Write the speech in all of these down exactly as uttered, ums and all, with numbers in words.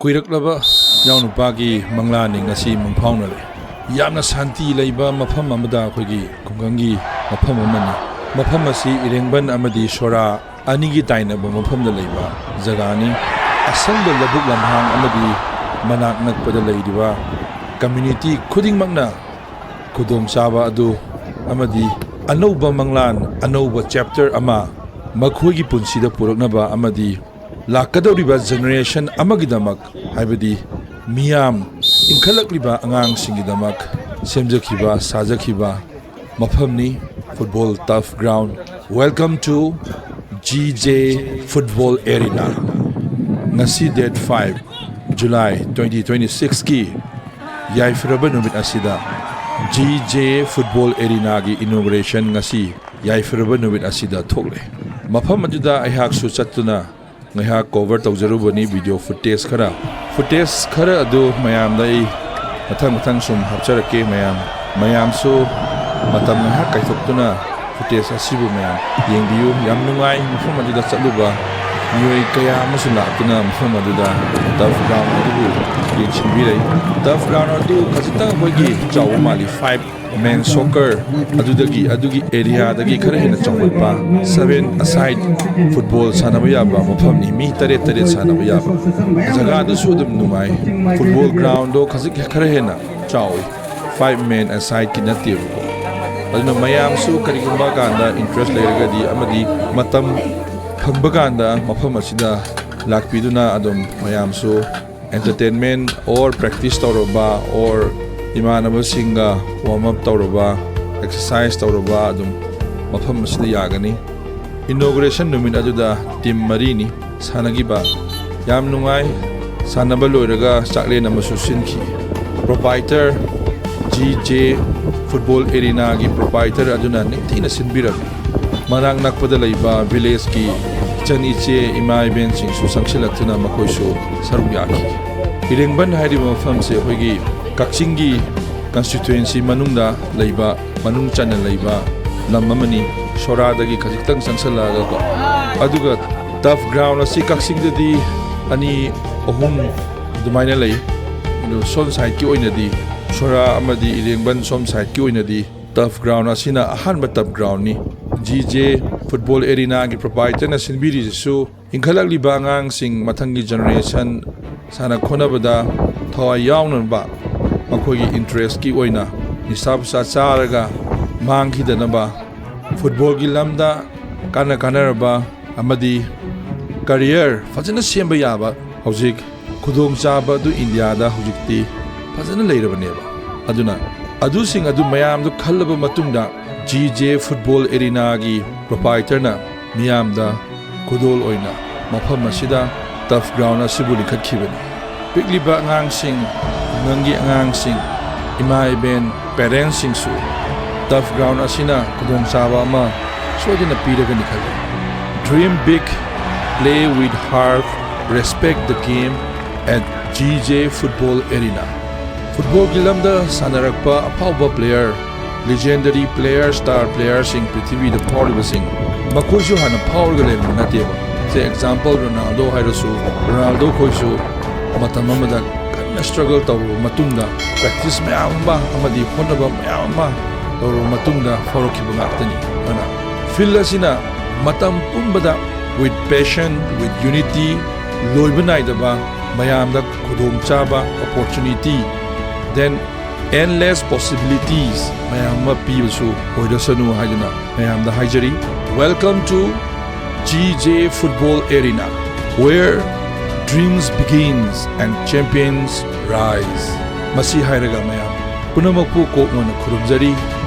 ꯀꯨꯏꯔꯛꯂꯕ ꯏꯅꯥꯎꯅꯨꯄꯥꯒꯤ ꯃꯪꯂꯥꯟꯅꯤ ꯉꯁꯤ ꯃꯪꯐꯥꯎꯅꯔꯦ꯫ ꯌꯥꯝꯅ ꯁꯥꯟꯇꯤ ꯂꯩꯕ ꯃꯐꯝ ꯑꯃꯗ ꯑꯩꯈꯣꯏꯒꯤ ꯈꯨꯡꯒꯪꯒꯤ ꯃꯐꯝ ꯑꯃꯅꯤ꯫ ꯃꯐꯝ ꯑꯁꯤ ꯏꯔꯦꯡꯕꯟ ꯑꯃꯗꯤ ꯁꯣꯔꯥ ꯑꯅꯤꯒꯤ ꯇꯥꯏꯅꯕ ꯃꯐꯝꯗ ꯂꯩꯕ ꯖꯒꯥꯅꯤ꯫ ꯑꯁꯪꯕ ꯂꯧꯕꯨꯛ ꯂꯝꯍꯥꯡ ꯑꯃꯗꯤ ꯃꯅꯥꯛ ꯅꯛꯄꯗ ꯂꯩꯔꯤꯕ ꯀꯝꯃ꯭ꯌꯨꯅꯤꯇꯤ ꯈꯨꯗꯤꯡꯃꯛꯅ ꯈꯨꯗꯣꯡꯆꯥꯕ ꯑꯗꯨ ꯑꯃꯗꯤ ꯑꯅꯧꯕ ꯃꯪꯂꯥꯟ, ꯑꯅꯧꯕ ꯆꯦꯞꯇꯔ ꯑꯃ ꯃꯈꯣꯏꯒꯤ ꯄꯨꯟꯁꯤꯗ ꯄꯨꯔꯛꯅꯕ ꯑꯃꯗꯤ ꯂꯥꯛꯀꯗꯧꯔꯤꯕ ꯖꯦꯅꯦꯔꯦꯁꯟ ꯑꯃꯒꯤꯗꯃꯛ, ꯍꯥꯏꯕꯗꯤ ꯃꯤꯌꯥꯝ ꯏꯟꯈꯠꯂꯛꯂꯤꯕ ꯑꯉꯥꯡꯁꯤꯡꯒꯤꯗꯃꯛ ꯁꯦꯝꯖꯈꯤꯕ, ꯁꯥꯖꯈꯤꯕ ꯃꯐꯝꯅꯤ, football turf ground. Welcome to G J Football Arena. ꯉꯁꯤ date five July twenty twenty-sixꯀꯤ ꯌꯥꯏꯐꯔꯕ ꯅꯨꯃꯤꯠ ꯑꯁꯤꯗ G J Football Arenaꯒꯤ inauguration ꯉꯁꯤ ꯌꯥꯏꯐꯔꯕ ꯅꯨꯃꯤꯠ ꯑꯁꯤꯗ ꯊꯣꯛꯂꯦ꯫ ꯃꯐꯝ ꯑꯗꯨꯗ ꯑꯩꯍꯥꯛꯁꯨ ꯆꯠꯇꯨꯅ ꯉꯥꯏꯍꯥꯛ cover ꯇꯧꯖꯔꯨꯕꯅꯤ video footage ꯈꯔ꯫ Footage ꯈꯔ ꯑꯗꯨ ꯃꯌꯥꯝꯗ ꯑꯩ ꯃꯊꯪ ꯃꯊꯪ ꯁꯨꯝ ꯍꯥꯞꯆꯔꯛꯀꯦ꯫ ꯃꯌꯥꯝ, ꯃꯌꯥꯝꯁꯨ ꯃꯇꯝ ꯉꯥꯏꯍꯥꯛ ꯀꯥꯏꯊꯣꯛꯇꯨꯅ footage ꯑꯁꯤꯕꯨ ꯃꯌꯥꯝ ꯌꯦꯡꯕꯤꯌꯨ꯫ ꯌꯥꯝ ꯅꯨꯡꯉꯥꯏ ꯃꯐꯝ ꯑꯗꯨꯗ ꯆꯠꯂꯨꯕ꯫ ꯃꯤꯑꯣꯏ ꯀꯌꯥ ꯑꯃꯁꯨ ꯂꯥꯛꯇꯨꯅ ꯃꯐꯝ ꯑꯗꯨꯗ turf ground ꯑꯗꯨꯕꯨ ꯌꯦꯡꯁꯤꯟꯕꯤꯔꯛꯏ꯫ Turf ground ꯑꯗꯨ ꯈꯖꯤꯛꯇꯪ ꯑꯩꯈꯣꯏꯒꯤ ꯆꯥꯎꯕ ꯃꯥꯜꯂꯤ, five man soccer ꯑꯗꯨꯗꯒꯤ, ꯑꯗꯨꯒꯤ areaꯗꯒꯤ ꯈꯔ ꯍꯦꯟꯅ ꯆꯥꯎꯈꯠꯄ, seven-a-side football ꯁꯥꯟꯅꯕ ꯌꯥꯕ ꯃꯐꯝꯅꯤ꯫ ꯃꯤ ꯇꯔꯦꯠ ꯇꯔꯦꯠ ꯁꯥꯟꯅꯕ ꯌꯥꯕ꯫ ꯖꯒꯥꯗꯨꯁꯨ ꯑꯗꯨꯝ ꯅꯨꯡꯉꯥꯏ꯫ Football groundꯗꯣ ꯈꯖꯤꯛ ꯈꯔ ꯍꯦꯟꯅ ꯆꯥꯎꯏ, five-man-a-sideꯀꯤ ꯅꯠꯇꯦꯕꯀꯣ꯫ ꯑꯗꯨꯅ ꯃꯌꯥꯝꯁꯨ ꯀꯔꯤꯒꯨꯝꯕ ꯀꯥꯟꯗ interest ꯂꯩꯔꯒꯗꯤ ꯑꯃꯗꯤ ꯃꯇꯝ ꯐꯪꯕ ꯀꯥꯟꯗ ꯃꯐꯝ ꯑꯁꯤꯗ ꯂꯥꯛꯄꯤꯗꯨꯅ ꯑꯗꯨꯝ ꯃꯌꯥꯝꯁꯨ entertainment or practice ꯇꯧꯔꯕ or ꯏꯃꯥꯟꯅꯕꯁꯤꯡꯒ warm up ꯇꯧꯔꯕ, exercise ꯇꯧꯔꯕ ꯑꯗꯨꯝ ꯃꯐꯝ ꯑꯁꯤꯗ ꯌꯥꯒꯅꯤ꯫ Inauguration ꯅꯨꯃꯤꯠ ꯑꯗꯨꯗ team ꯃꯔꯤꯅꯤ ꯁꯥꯟꯅꯈꯤꯕ꯫ ꯌꯥꯝ ꯅꯨꯡꯉꯥꯏ꯫ ꯁꯥꯟꯅꯕ ꯂꯣꯏꯔꯒ ꯆꯥꯛꯂꯦꯟ ꯑꯃꯁꯨ ꯁꯤꯟꯈꯤ꯫ Proprietor, G J Football Arenaꯒꯤ proprietor ꯑꯗꯨꯅ ꯅꯤꯡꯊꯤꯅ ꯁꯤꯟꯕꯤꯔꯝꯃꯤ꯫ ꯃꯅꯥꯛ ꯅꯛꯄꯗ ꯂꯩꯕ villageꯀꯤ ꯏꯆꯟ ꯏꯆꯦ, ꯏꯃꯥ ꯏꯕꯦꯟꯁꯤꯡꯁꯨ ꯆꯪꯁꯤꯜꯂꯛꯇꯨꯅ ꯃꯈꯣꯏꯁꯨ ꯁꯔꯨꯛ ꯌꯥꯈꯤ꯫ ꯏꯔꯦꯡꯕꯟ ꯍꯥꯏꯔꯤꯕ ꯃꯐꯝꯁꯦ ꯑꯩꯈꯣꯏꯒꯤ ꯀꯛꯆꯤꯡꯒꯤ constituency ꯃꯅꯨꯡꯗ ꯂꯩꯕ, ꯃꯅꯨꯡ ꯆꯟꯅ ꯂꯩꯕ ꯂꯝ ꯑꯃꯅꯤ꯫ ꯁꯣꯔꯥꯗꯒꯤ ꯈꯖꯤꯛꯇꯪ ꯆꯪꯁꯤꯜꯂꯛꯑꯒꯀꯣ꯫ ꯑꯗꯨꯒ turf ground ꯑꯁꯤ ꯀꯛꯆꯤꯡꯗꯗꯤ ꯑꯅꯤ, ꯑꯍꯨꯝ, ꯑꯗꯨꯃꯥꯏꯅ ꯂꯩ꯫ ꯑꯗꯨ ꯁꯣꯝ ꯁꯥꯏꯠꯀꯤ ꯑꯣꯏꯅꯗꯤ, ꯁꯣꯔꯥ ꯑꯃꯗꯤ ꯏꯔꯦꯡꯕꯟ ꯁꯣꯝ ꯁꯥꯏꯠꯀꯤ ꯑꯣꯏꯅꯗꯤ turf ground ꯑꯁꯤꯅ ꯑꯍꯥꯟꯕ turf groundꯅꯤ꯫ ꯖꯤ ꯖꯦ football arenaꯒꯤ proprietorꯅ ꯁꯤꯟꯕꯤꯔꯤꯁꯤꯁꯨ ꯏꯟꯈꯠꯂꯛꯂꯤꯕ ꯑꯉꯥꯡꯁꯤꯡ, ꯃꯊꯪꯒꯤ generation ꯁꯥꯟꯅ ꯈꯣꯠꯅꯕꯗ ꯊꯋꯥꯏ ꯌꯥꯎꯅꯅꯕ, ꯃꯈꯣꯏꯒꯤ interestꯀꯤ ꯑꯣꯏꯅ ꯅꯤꯁꯥ ꯄꯨꯁꯥ ꯆꯥꯔꯒ ꯃꯥꯡꯈꯤꯗꯅꯕ, footballꯒꯤ ꯂꯝꯗ ꯀꯥꯟꯅ ꯀꯥꯟꯅꯔꯕ ꯑꯃꯗꯤ career ꯐꯖꯅ ꯁꯦꯝꯕ ꯌꯥꯕ ꯍꯧꯖꯤꯛ ꯈꯨꯗꯣꯡꯆꯥꯕ ꯑꯗꯨ ꯏꯟꯗꯤꯌꯥꯗ ꯍꯧꯖꯤꯛꯇꯤ ꯐꯖꯅ ꯂꯩꯔꯕꯅꯦꯕ꯫ ꯑꯗꯨꯅ ꯑꯗꯨꯁꯤꯡ ꯑꯗꯨ ꯃꯌꯥꯝꯗꯨ ꯈꯜꯂꯕ ꯃꯇꯨꯡꯗ, ꯖꯤ ꯖꯦ football arenaꯒꯤ proprietorꯅ ꯃꯤꯌꯥꯝꯗ ꯈꯨꯗꯣꯜ ꯑꯣꯏꯅ ꯃꯐꯝ ꯑꯁꯤꯗ turf ground ꯑꯁꯤꯕꯨ ꯂꯤꯡꯈꯠꯈꯤꯕꯅꯤ꯫ ꯄꯤꯛꯂꯤꯕ ꯑꯉꯥꯡꯁꯤꯡ, ꯈꯨꯡꯒꯪꯒꯤ ꯑꯉꯥꯡꯁꯤꯡ, ꯏꯃꯥ ꯏꯕꯦꯟ, parentsꯁꯤꯡꯁꯨ turf ground ꯑꯁꯤꯅ ꯈꯨꯗꯣꯡꯆꯥꯕ ꯑꯃ ꯁꯣꯏꯗꯅ ꯄꯤꯔꯒꯅꯤ ꯈꯜꯂꯤ꯫ Dream big, play with heart, respect the game at G J Football Arena꯫ Footballꯒꯤ ꯂꯝꯗ ꯁꯥꯟꯅꯔꯛꯄ ꯑꯐꯥꯎꯕ player, legendary player, star playerꯁꯤꯡ, ꯄ꯭ꯔꯤꯊꯤꯕꯤꯗ ꯐꯥꯎꯔꯤꯕꯁꯤꯡ, ꯃꯈꯣꯏꯁꯨ ꯍꯥꯟꯅ ꯐꯥꯎꯔꯒ ꯂꯩꯔꯝꯕ ꯅꯠꯇꯦꯕ꯫ ꯁꯦ, example, ꯔꯣꯅꯥꯜꯗꯣ ꯍꯥꯏꯔꯁꯨ, ꯔꯣꯅꯥꯜꯗꯣ ꯈꯣꯏꯁꯨ ꯃꯇꯝ ꯑꯃꯗ ꯀꯟꯅ struggle ꯇꯧꯔꯕ ꯃꯇꯨꯡꯗ, practice ꯃꯌꯥꯝ ꯑꯃ ꯑꯃꯗꯤ ꯍꯣꯠꯅꯕ ꯃꯌꯥꯝ ꯑꯃ ꯇꯧꯔꯕ ꯃꯇꯨꯡꯗ ꯐꯥꯎꯔꯛꯈꯤꯕ ꯉꯥꯛꯇꯅꯤ꯫ ꯑꯗꯨꯅ field ꯑꯁꯤꯅ ꯃꯇꯝ ꯄꯨꯝꯕꯗ with passion, with unity, ꯂꯣꯏꯕ ꯅꯥꯏꯗꯕ ꯃꯌꯥꯝꯗ ꯈꯨꯗꯣꯡꯆꯥꯕ, opportunity, then endless possibilities ꯃꯌꯥꯝ ꯑꯃ ꯄꯤꯕꯁꯨ ꯑꯣꯏꯔꯁꯅꯨ ꯍꯥꯏꯗꯨꯅ ꯃꯌꯥꯝꯗ ꯍꯥꯏꯖꯔꯤ꯫ Welcome to G J Football Arena, where dreams begins and champions rise꯫ ꯃꯁꯤ ꯍꯥꯏꯔꯒ ꯃꯌꯥꯝ ꯄꯨꯝꯅꯃꯛꯄꯨ ꯀꯣꯛ ꯅꯣꯟꯅ ꯈꯨꯔꯨꯝꯖꯔꯤ꯫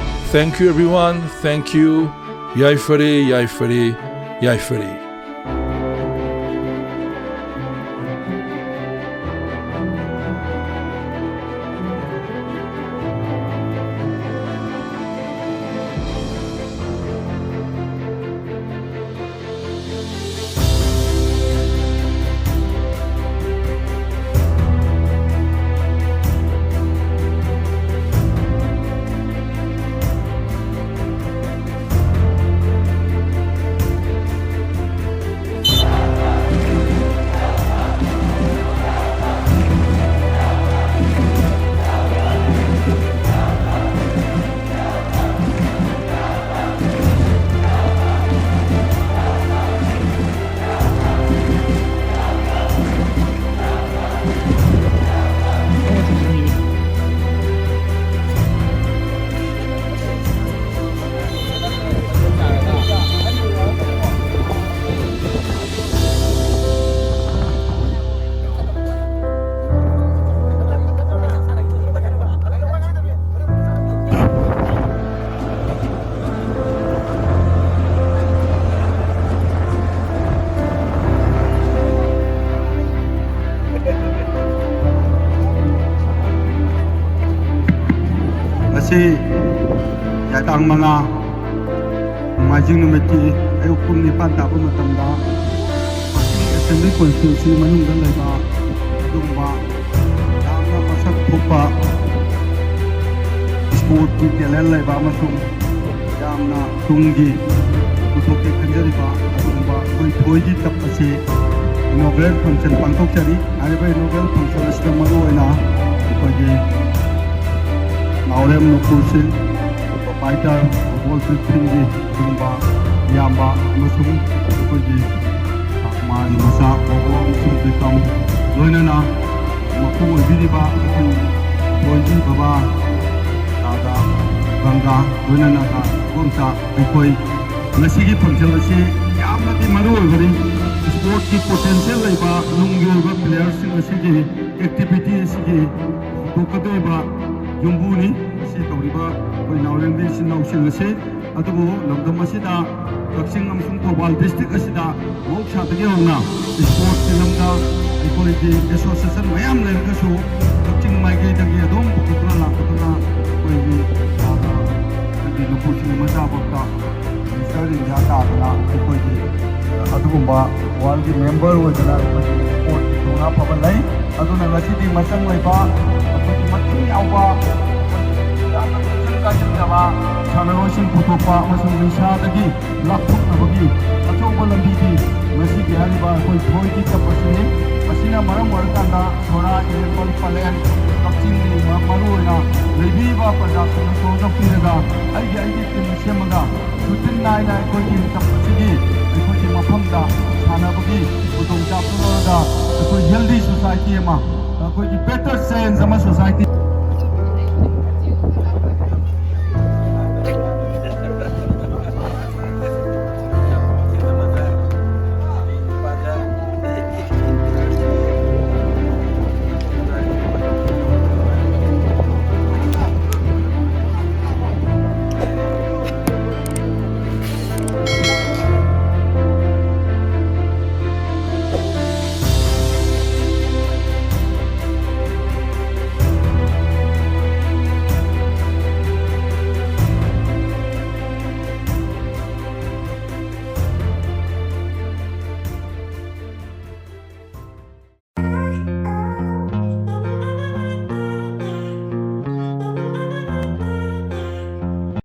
Thank you everyone, thank you꯫ ꯌꯥꯏꯐꯔꯦ, ꯌꯥꯏꯐꯔꯦ, ꯌꯥꯏꯐꯔꯦ꯫ ꯍꯤꯌꯥꯡ ꯇꯥꯡ ꯃꯉꯥ, ꯅꯣꯡꯃꯥꯏꯖꯤꯡ ꯅꯨꯃꯤꯠꯀꯤ ꯑꯌꯨꯛ ꯄꯨꯡ ꯅꯤꯄꯥꯟ ꯇꯥꯕ ꯃꯇꯝꯗ ꯀꯛꯆꯤꯡ ꯑꯦꯁꯦꯝꯕ꯭ꯂꯤ ꯀꯣꯟꯁꯇꯤꯇ꯭ꯋꯦꯟꯁꯤ ꯃꯅꯨꯡꯗ ꯂꯩꯕ ꯑꯗꯨꯒꯨꯝꯕ ꯌꯥꯝꯅ ꯃꯁꯛ ꯊꯣꯛꯄ ꯁ꯭ꯄꯣꯔꯠꯀꯤ ꯇꯦꯂꯦꯟ ꯂꯩꯕ ꯑꯃꯁꯨꯡ ꯌꯥꯝꯅ ꯇꯨꯡꯒꯤ ꯄꯨꯊꯣꯛꯀꯦ ꯈꯟꯖꯔꯤꯕ ꯑꯗꯨꯒꯨꯝꯕ ꯑꯩꯈꯣꯏ ꯊꯣꯏꯒꯤ ꯀꯞ ꯑꯁꯤ ꯏꯅꯣꯒ꯭ꯔꯦꯜ ꯐꯪꯁꯟ ꯄꯥꯡꯊꯣꯛꯆꯔꯤ꯫ ꯍꯥꯏꯔꯤꯕ ꯏꯅꯣꯒ꯭ꯔꯦꯜ ꯐꯪꯁꯟ ꯑꯁꯤꯗ ꯃꯔꯨꯑꯣꯏꯅ ꯑꯩꯈꯣꯏꯒꯤ ꯅꯥꯎꯔꯦꯝ ꯅꯣꯡꯄꯣꯛ ꯁꯤꯡ, ꯄ꯭ꯔꯣꯄꯥꯏꯇꯔ, ꯐꯨꯠꯕꯣꯜ ꯐꯤꯜꯗꯤꯡꯒꯤ ꯑꯗꯨꯒꯨꯝꯕ ꯏꯌꯥꯝꯕ ꯑꯃꯁꯨꯡ ꯑꯩꯈꯣꯏꯒꯤ ꯃꯥꯒꯤ ꯃꯆꯥ ꯕꯣꯕꯣ ꯑꯃꯁꯨꯡ ꯕꯤꯀꯝ, ꯂꯣꯏꯅꯅ ꯃꯄꯨ ꯑꯣꯏꯕꯤꯔꯤꯕ ꯑꯩꯈꯣꯏ ꯊꯣꯏꯒꯤ ꯕꯕꯥ, ꯗꯥꯗꯥ ꯒꯪꯒꯥ, ꯂꯣꯏꯅꯅ ꯏꯗꯣꯝꯆꯥ, ꯑꯩꯈꯣꯏ ꯉꯁꯤꯒꯤ ꯐꯪꯁꯟ ꯑꯁꯤ ꯌꯥꯝꯅꯗꯤ ꯃꯔꯨ ꯑꯣꯏꯕꯅꯤ꯫ ꯁ꯭ꯄꯣꯔꯠꯀꯤ ꯄꯣꯇꯦꯟꯁꯤꯌꯦꯜ ꯂꯩꯕ ꯅꯨꯡꯒꯤ ꯑꯣꯏꯕ ꯄ꯭ꯂꯦꯌꯔꯁꯤꯡ ꯑꯁꯤꯒꯤ ꯑꯦꯛꯇꯤꯚꯤꯇꯤ ꯑꯁꯤꯒꯤ ꯍꯧꯗꯣꯛꯀꯗꯧꯔꯤꯕ ꯌꯨꯝꯕꯨꯅꯤ꯫ ꯃꯁꯤ ꯇꯧꯔꯤꯕ ꯑꯩꯈꯣꯏ ꯅꯥꯎꯔꯦꯝꯒꯤ ꯏꯆꯤꯟ ꯏꯅꯥꯎꯁꯤꯡ ꯑꯁꯤ꯫ ꯑꯗꯨꯕꯨ ꯂꯝꯗꯝ ꯑꯁꯤꯗ, ꯀꯛꯆꯤꯡ ꯑꯃꯁꯨꯡ ꯊꯧꯕꯥꯜ ꯗꯤꯁꯇ꯭ꯔꯤꯛ ꯑꯁꯤꯗ ꯃꯍꯧꯁꯥꯗꯒꯤ ꯍꯧꯅ ꯁ꯭ꯄꯣꯔꯠꯀꯤ ꯂꯝꯗ ꯑꯩꯈꯣꯏꯒꯤ ꯑꯦꯁꯣꯁꯤꯌꯦꯁꯟ ꯃꯌꯥꯝ ꯂꯩꯔꯒꯁꯨ, ꯀꯛꯆꯤꯡ ꯃꯥꯏꯀꯩꯗꯒꯤ ꯑꯗꯨꯝ ꯄꯨꯈꯠꯇꯨꯅ ꯂꯥꯛꯄꯗꯨꯅ ꯑꯩꯈꯣꯏꯒꯤ, ꯑ, ꯑꯩꯈꯣꯏꯒꯤ ꯅꯨꯄꯤꯁꯤꯡ ꯃꯆꯥ ꯐꯥꯎꯗ ꯃꯤꯅꯤꯁꯇꯔ ꯏꯟꯗꯤꯌꯥ ꯇꯥꯗꯅ ꯑꯩꯈꯣꯏꯒꯤ ꯑꯗꯨꯒꯨꯝꯕ ꯋꯥꯔꯜꯒꯤ ꯃꯦꯝꯕꯔ ꯑꯣꯏꯗꯅ ꯑꯩꯈꯣꯏꯒꯤ ꯁ꯭ꯄꯣꯔꯠꯀꯤ ꯊꯧꯅꯥ ꯐꯕ ꯂꯩ꯫ ꯑꯗꯨꯅ ꯉꯁꯤꯗꯤ ꯃꯆꯪ ꯂꯩꯕ, ꯑꯩꯈꯣꯏꯒꯤ ꯃꯇꯤꯡ ꯌꯥꯎꯕ, ꯌꯥꯝꯅ ꯇꯤꯟꯖꯪ ꯀꯥꯏꯖꯪꯗꯕ ꯁꯥꯟꯅꯔꯣꯏꯁꯤꯡ ꯄꯨꯊꯣꯛꯄ ꯑꯃꯁꯨꯡ ꯅꯤꯁꯥꯗꯒꯤ ꯂꯥꯞꯊꯣꯛꯅꯕꯒꯤ ꯑꯆꯧꯕ ꯂꯝꯕꯤꯗꯤ ꯉꯁꯤꯒꯤ ꯍꯥꯏꯔꯤꯕ ꯑꯩꯈꯣꯏ ꯊꯣꯏꯒꯤ ꯀꯞ ꯑꯁꯤꯅꯤ꯫ ꯃꯁꯤꯅ ꯃꯔꯝ ꯑꯣꯏꯔꯀꯥꯟꯗ ꯁꯣꯔꯥ, ꯏꯔꯦꯡꯕꯝ, ꯄꯂꯦꯟ, ꯀꯛꯆꯤꯡꯒꯤ ꯃ-, ꯃꯔꯨꯑꯣꯏꯅ ꯂꯩꯕꯤꯔꯤꯕ ꯄ꯭ꯔꯖꯥꯁꯤꯡꯅ ꯁꯣꯔꯗ ꯄꯤꯔꯒ ꯑꯩꯒꯤ ꯑꯩꯒꯤ ꯇꯤꯝ ꯁꯦꯝꯃꯒ ꯔꯨꯇꯤꯟ ꯅꯥꯏꯅ ꯑꯩꯈꯣꯏꯒꯤ ꯃꯇꯝ ꯑꯁꯤꯒꯤ ꯑꯩꯈꯣꯏꯒꯤ ꯃꯐꯝꯗ ꯁꯥꯟꯅꯕꯒꯤ ꯈꯨꯗꯣꯡꯆꯥꯕ ꯂꯧꯔꯒ ꯑꯩꯈꯣꯏ ꯍꯦꯜꯗꯤ ꯁꯣꯁꯥꯏꯇꯤ ꯑꯃ, ꯑꯩꯈꯣꯏꯒꯤ ꯕꯦꯇꯔ ꯆꯦꯟꯖ ꯑꯃ ꯁꯣꯁꯥꯏꯇꯤ